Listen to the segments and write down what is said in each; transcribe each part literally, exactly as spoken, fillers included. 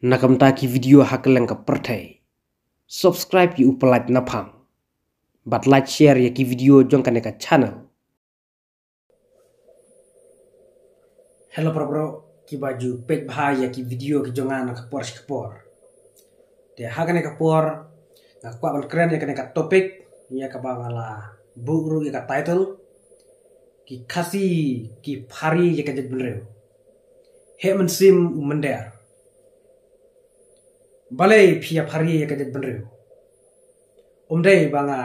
Na ka bynta ki video ha kylleng ka pyrthei, subscribe ïa u Pyllait Naphang bad like, share ïa ki video jong kane ka channel. Hello para bro, kiba ju peit bha ïa ki video ki jong nga na ka por sha ka por. Te ha kane ka por nga kwah ban kren ïa kane ka topic, ïa kaba nga la buh ruh ïa ka title, ki Khasi ki phari ïa ka jaitbynriew. Heh mynsiem u mynder. Balei phi ïa phari ïa ka jaitbynriew? Ym dei ba nga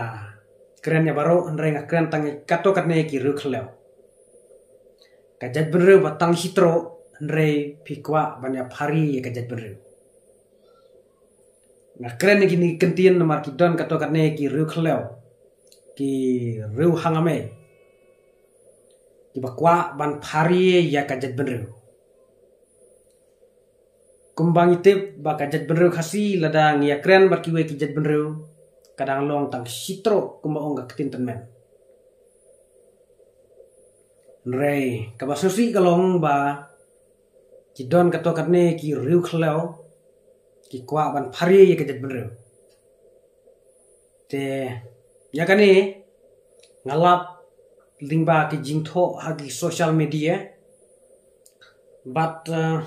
kren ïa baroh, hynrei nga kren tang ïa kato katne ki riew khlem. Ka jaitbynriew ba tang shi troh, hynrei phi kwah ban ïa phari ïa ka jaitbynriew. Nga kren ïa kine ki kyntien namar ki don kato katne ki riew khlem, ki riew hangamei, kiba kwah ban phari ïa ka jaitbynriew. Kumba ngi tip ba ka jaitbynriew Khasi, lada ngi ïa kren bad kiwei ki jaitbynriew, ka dang long tang shi troh kumba ong ka ktien tymmen. Hynrei kaba sngewsih ka long ba ki don kato katne ki riew khlem, ki kwah ban phari ïa ka jaitbynriew. Te ïa kane nga lap lyngba ki jingthoh ha ki social media bad, eh,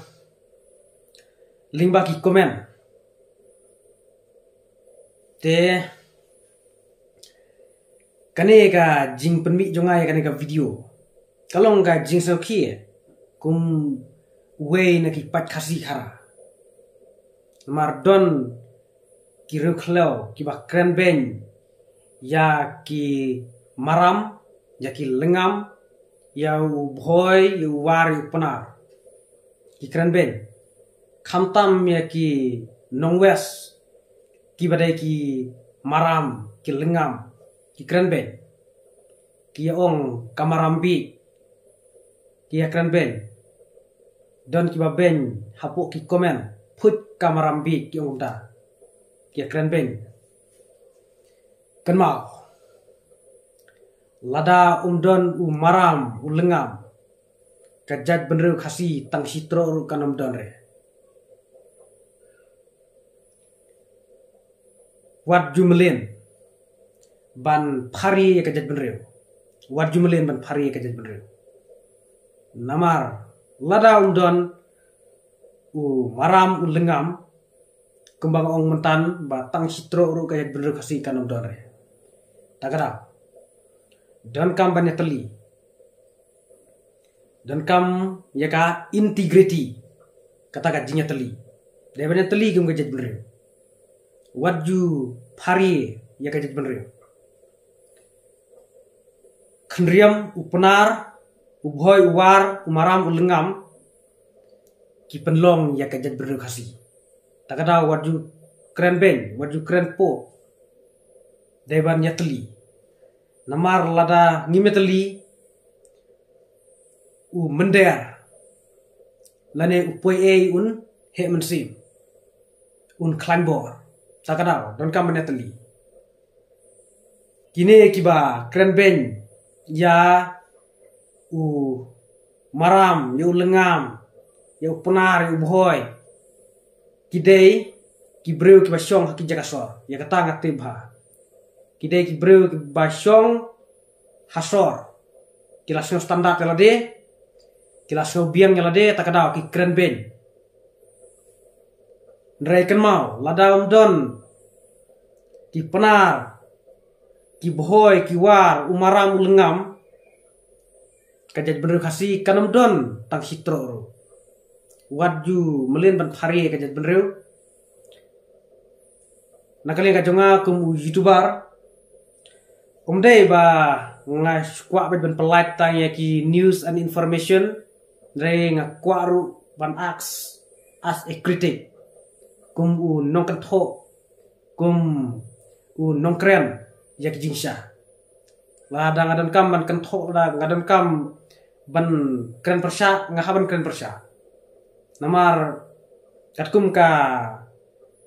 lyngba ki comment. Te kane ka jingpynmih jong nga ïa kane ka video ka long ka jingsngewkhia kum uwei na ki paid Khasi khara. Namar don ki riew khlem kiba kren beiñ ïa ki maram, ïa ki lyngam, ïa u bhoi, ïa u war, ïa u pnar. Ki kren beiñ. Khamtam ïa ki nong West, kiba dei ki maram, ki lyngam, ki kren beiñ. Ki ïa ong ka maram bih, ki ïa kren beiñ. Don kiba beiñ hapoh ki comment, phuit ka maram bih, ki ong kumta. Ki ïa kren beiñ. Kynmaw, lada um don u maram u lyngam, ka jaitbynriew Khasi tang shi troh ruh kan ym don re. Wat ju mlien ban phari ïa ka jaitbynriew. Wat ju mlien ban phari ïa ka jaitbynriew. Namar lada um don u maram u lyngam, kumba nga ong myntan ba tang shi troh ruh ka jaitbynriew Khasi kan ym don re. Ta ka daw, donkam ban ïatylli. Donkam ïa ka integrity, kata ka jingïatylli. Dei ban ïatylli kum ka jaitbynriew. Wat ju phari ïa ka jaitbynriew. Khynriam, u pnar, u bhoi, u war, u maram, u lyngam, ki pynlong ïa ka jaitbynriew Khasi. Ta ka daw wat ju kren beiñ, wat ju kren poh. Dei ban ïatylli. Namar lada ngim ïatylli, u mynder lane u poi ei un heh mynsiem, un khlaiñ bor. Ta ka daw donkam ban ïatylli. Kine kiba kren beiñ ïa u maram, ïa u lyngam, ïa u pnar, ïa u bhoi, ki dei ki briew kiba shong ha ki jaka sor. Ïa kata nga tip bha. Ki dei ki briew kiba shong ha sor. Ki la sngew standard ïa lade, ki la sngew biang ïa lade, ta ka daw ki kren beiñ. Hynrei kynmaw, lada um don ki pnar, ki bhoi, ki war, u maram, u lyngam, ka jaitbynriew Khasi kan ym don tang shi troh ruh. Wat ju mlien ban phari ïa ka jaitbynriew. Na ka liang ka jong nga kum u YouTuber, ym dei ba nga kwah beit ban pyllait tang ïa ki news and information, hynrei nga kwah ruh ban act as a critic, kum u nongkynthoh, kum u nongkren ïa ki jingshisha. Lada nga donkam ban kynthoh, lada nga donkam ban kren pyrshah, nga hap ban kren pyrshah. Namar katkum ka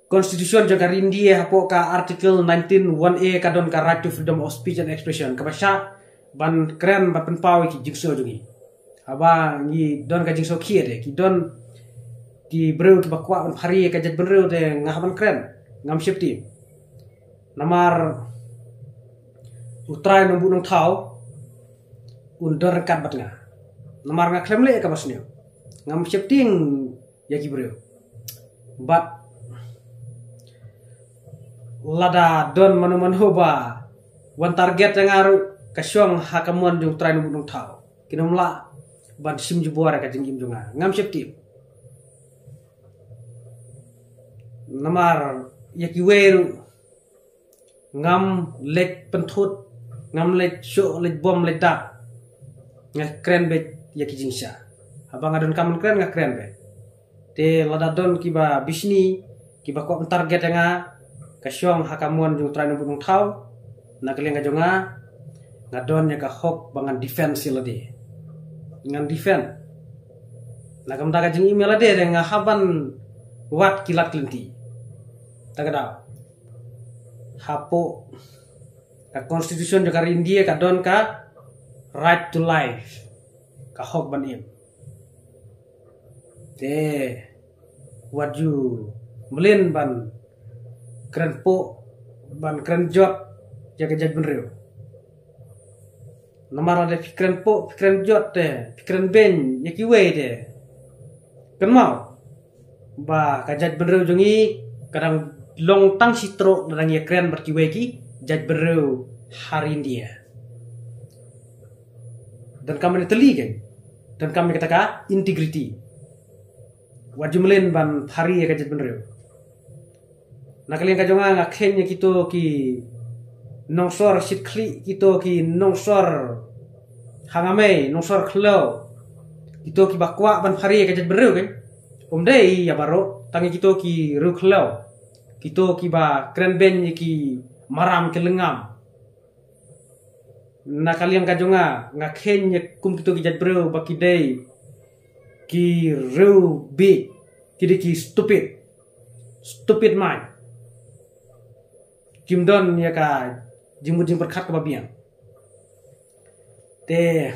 Constitution jong ka ri India, hapoh ka Article nineteen one A, ka don ka right to freedom of speech and expression, kaba shah ban kren, ban pynpaw ïa ki jingsngew jong ngi. Haba ngi don ka jingsngewkhia de, ki don ki briew kiba kwah ban phari ïa ka jaitbynriew te nga hap ban kren, ngam sheptieng. Namar u Trai Nongbuh Nongthaw un don ryngkat bad nga. Namar nga khlem leh kaba sniew, ngam sheptieng ïa ki briew. Bad lada don mano mano ba wan target ïa nga ruh, ka shong ha ka mon jong u Trai Nongbuh Nongthaw. Kin ym lah ban shim jubor ïa ka jingim jong nga, ngam sheptieng. Namar ïa kiwei ruh ngam leit pynthut, ngam leit shoh, leit bom, leit dap. Nga kren beit ïa ki jingshisha. Haba nga donkam ban kren, nga kren beit. Te lada don kiba bishni, kiba kwah ban target ïa nga, ka shong ha ka mon jong u Trai Nongbuh Nongthaw. Na ka liang ka jong nga, nga don ïa ka hok ba ngan defend ïa lade. Ngan defend. Na ka bynta ka jingim ïa lade te nga hap ban wad ki lad ki lynti. Ta ka daw, hapoh ka constitution jong ka ri India ka don ka right to life, ka hok ban im. Te wat ju mlien ban kren poh, ban kren jot ïa ka jaitbynriew. Namar lada phi kren poh, phi kren jot te, phi kren beiñ ïa kiwei te, kynmaw ba ka jaitbynriew jong ngi ka dang long tang shi troh lada ngi ïa kren bad kiwei ki jaitbynriew ha ri India. Donkam ïa ka tali kan, donkam ïa kata ka integrity. Wat ju mlien ban phari ïa ka jaitbynriew. Na ka liang ka jong nga, nga kheiñ ïa kito ki nongsor shit khlieh, kito ki nongsor hanga mei, nongsor khlaw, kito kiba kwah ban phari ïa ka jaitbynriew kan. Um dei ïa baroh, tang ïa kito ki riew khlaw, kito kiba kren beiñ ïa ki maram ki lyngngam. Na ka liang ka jong nga, nga kheiñ ïa kum kito ki jaitbynriew ba ki dei ki riew bieit, ki dei ki stupid, stupid mind. Kim don ïa ka jingmut jingpyrkhat kaba biang. Te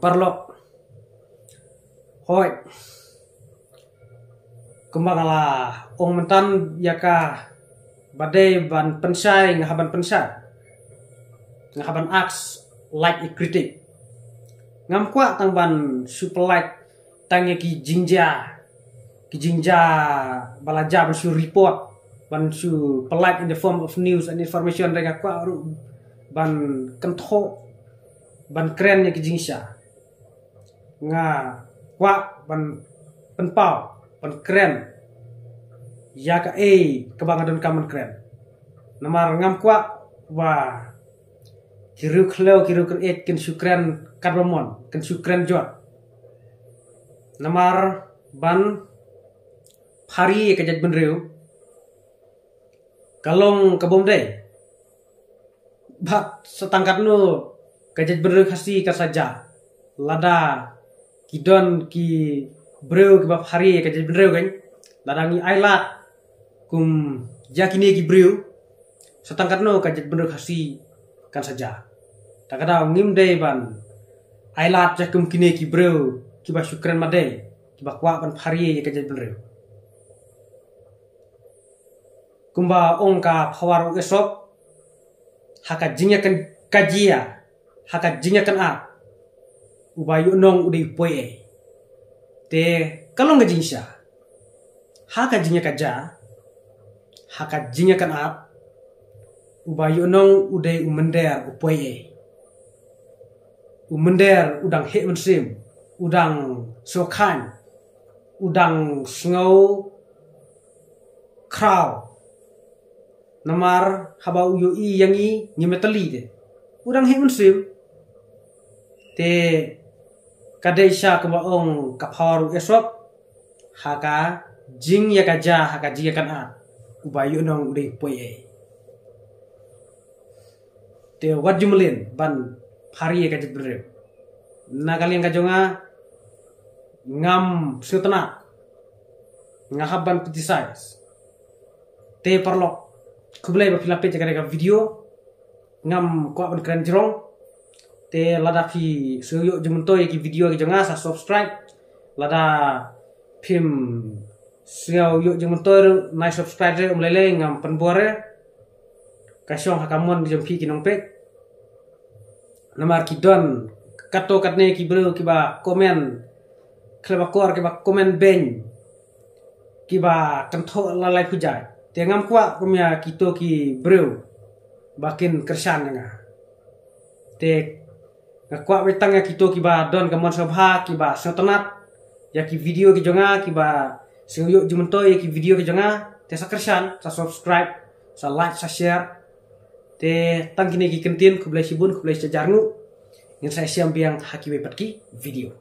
paralok, hooid, kumba nga la ong mynta, ïa kaba dei ban pynshai nga hap ban pynshai, nga hap ban act like a critic. Ngam kwah tang ban shu pynlait tang ïa ki jingjia, ki jingjia ba la jia ban shu report, ban shu pynlait in the form of news and information. Te nga kwah ruh ban kynthoh, ban kren ïa ki jingshisha. Nga kwah ban pynpaw, ban kren ïa kaei kaba nga donkam ban kren. Namar ngam kwah ba ki riew khlaw, ki riew kren kin shu kren katba mon, kin shu kren jot. Namar ban phari ïa ka jaitbynriew ka long kabym dei. Bad sa tang katno ka jaitbynriew Khasi kan sa jia lada ki don ki briew kiba phari ïa ka jaitbynriew kan. Lada ngi ailad kum ïa kine ki briew, sa tang katno ka jaitbynriew Khasi kan sa jia. Ta ka daw ngim dei ban ailad ïa kum kine ki briew kiba shu kren madei, kiba kwah ban phari ïa ka jaitbynriew. Kumba ong ka phawar u Esop, ha ka jingïakajia, ha ka jingïakajia, uba ïoh nong u dei u poi ei. Te ka long ka jingshisha, ha ka jingïakajia, ha ka jingïakajia, uba ïoh nong u dei u mynder u poi ei. U mynder u dang heh mynsiem, u dang sngewkhan, u dang sngew khraw. Namar haba u ïohi ïa ngi, ngi metali de, u dang heh mynsiem. Te ka dei shisha kumba ong ka phawar u Esop, ha ka jingïakajia, ha ka jingïakajia, uba ïoh nong u dei u poi ei. Te wat ju mlien ban phari ïa ka jaitbynriew. Na ka liang ka jong nga, ngam sngewtynnad, nga hap ban criticize. Te paralok, khublei ba phi la peit ïa kane ka video. Ngam kwah ban kren jrong. Te lada phi sngew ïoh jingmyntoi ïa ki video ki jong nga, sa subscribe. Lada Phim sngewthuh jingmyntoi ruh, nai subscribe ruh, um lei lei ngam pynbor re. Ka shong ha ka mon jong phi ki nongpeit. Namar ki don katto katne ki briew kiba comment, khlem akor kiba comment beiñ, kiba kynthoh la lai pujai. Te ngam kwah kum ïa kito ki briew ba kin kyrshan ïa nga. Te nga kwah beit tang ïa kito kiba don ka mon sngewbha, kiba sngewtynnat ïa ki video ki jong nga, kiba sngewthuh jingmyntoi ïa ki video ki jong nga. Te sa kyrshan, sa subscribe, sa like, sa share. Te tang kine ki kyntien, khublei shibun, khublei shihajar nguh. Ngin sa ïashem biang ha kiwei pat ki video.